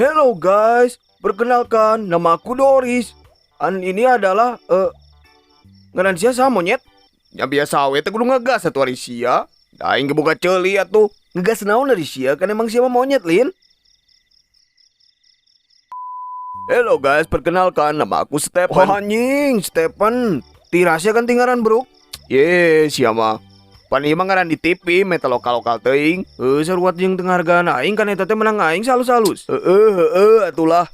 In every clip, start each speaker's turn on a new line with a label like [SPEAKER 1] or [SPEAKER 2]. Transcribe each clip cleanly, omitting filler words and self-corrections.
[SPEAKER 1] Hello guys, perkenalkan, nama aku Doris. An ini adalah ngaran sia saha, monyet? Ya biasa we teh, kudu ngegas atuh ari sia. Da aing ge boga ceuli atuh. Ngegas naon dari sia, kan emang sia mah monyet, Lin. Hello guys, perkenalkan, nama aku Stephen. Oh, anjing, Stephen. Tirasnya kan tinggaran, bro. Ye, sia mah. Pan ieu mah ngaran di TV, meta lokal-lokal teuing. Heuh, sarua jeung penghargaan aing kan eta teh menang aing salus-salus. Heeh, heeh, atulah.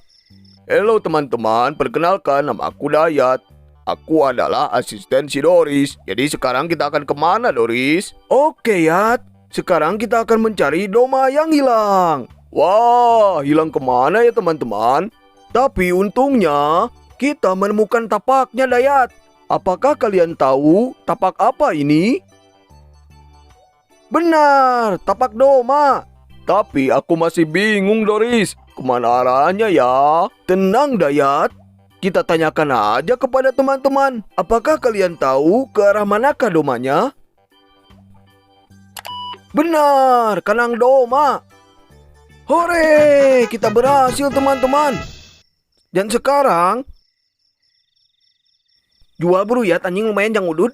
[SPEAKER 1] Hello teman-teman, perkenalkan, nama aku Dayat. Aku adalah asisten si Doris. Jadi sekarang kita akan kemana, Doris? Oke, Yat. Sekarang kita akan mencari Doma yang hilang. Wah, hilang kemana ya, teman-teman? Tapi untungnya kita menemukan tapaknya, Dayat. Apakah kalian tahu tapak apa ini? Benar, tapak Doma. Tapi aku masih bingung, Doris. Kemana arahnya ya? Tenang, Dayat. Kita tanyakan aja kepada teman-teman. Apakah kalian tahu ke arah manakah domanya? Benar, kandang doma. Hore, kita berhasil, teman-teman. Dan sekarang jual, bro, ya, anjing, lumayan jang udud.